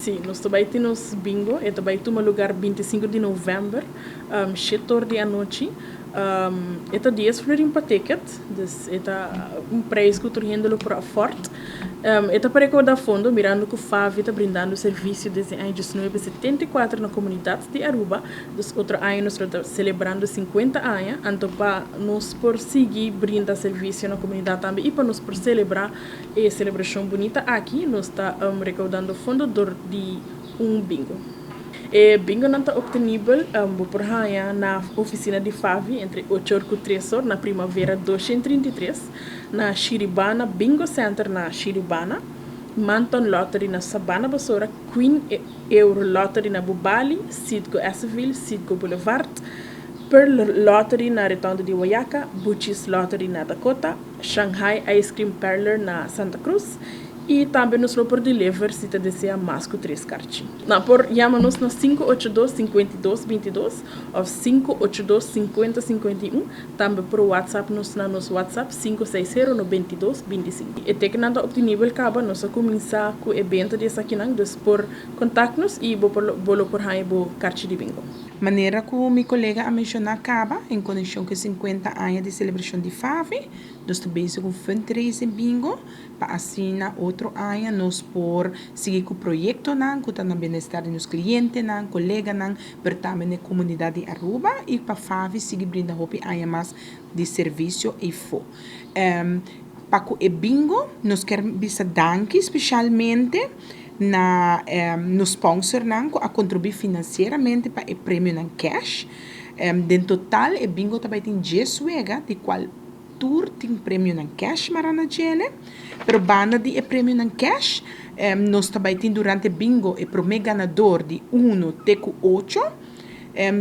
Si, nos ta bay tin nos bingo. E ta bay tuma lugar 25 di november, 7 or di anochi. E ta 10 florin pa ticket, dus e ta un prijs cu tur hende lo por afford. E ta pa recauda fondo, mirando cu FAVI ta brindando servicio desde aña 1974 na comunidad di Aruba. Dus otro aña nos ta celebrando 50 aña, anto pa nos por sigui brinda servicio na comunidad tambe y pa nos por celebra e celebracion bunita aki, nos ta recaudando fondo door di un bingo. E bingo nan ta obtenibel por haya na oficina di FAVI entre 8 or cu 3 or na Primavera 233, na Shiribana Bingo Center na Shiribana, Manton Lottery na Sabana Basora, Queen Euro Lottery na Bubali, Citgo Esseville, Citgo Boulevard, Pearl Lottery na Rotonde di Wayaca, Buchis Lottery na Dakota, Shanghai Ice Cream Parlor na Santa Cruz y tambe nos lo por deliver si ta desea mas cu tres carchi. Nan por yama nos na 582 52 22 of 582 50 51, tambe por WhatsApp nos na nos WhatsApp 560 92 25. E ticketnan ta obtenibel caba, nos a cuminsa cu e benta di esakinan, dus por contact nos y bo por bo lo por haya bo carchi di bingo. Manera cu mi colega a menciona caba, en conexion cu 50 aña di celebracion di FAVI, nos ta bezig cu fundraising bingo, pa asina otro aña nos por sigui cu proyectonan, cu ta na bienestar di nos clientenan, coleganan, pero tambe na comunidad di Aruba y pa FAVI sigui brinda hopi aña mas di servicio y fo. Pa cu e bingo, nos kier bisa danki specialmente na nos sponsornan cu a contribui financieramente pa e premionan cash. Den total, e bingo tambe tin 10 wega, di cual tur tin premionan cash mara na dje, pero banda di e premionan cash, nos tambe tin durante bingo e prome ganador di 1 te 8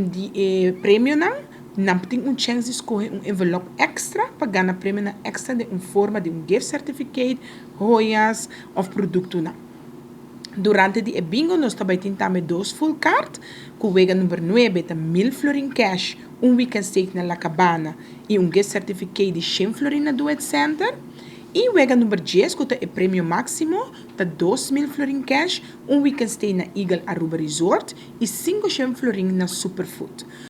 di e premionan, nan tin un chance di scoge un envelop extra pa gana premionan extra den un forma di un gift certificate, joyas of productonan. Durante di e bingo nos tambe tin tambe dos full card, cu wega number 9 ta 1000 florin cash, un weekend stay na La Cabana y un gift certificate di 100 florin na Duet Center. Y wega number 10, cu ta e premio maximo, ta 2000 florin cash, un weekend stay na Eagle Aruba Resort y 500 florin na Superfood.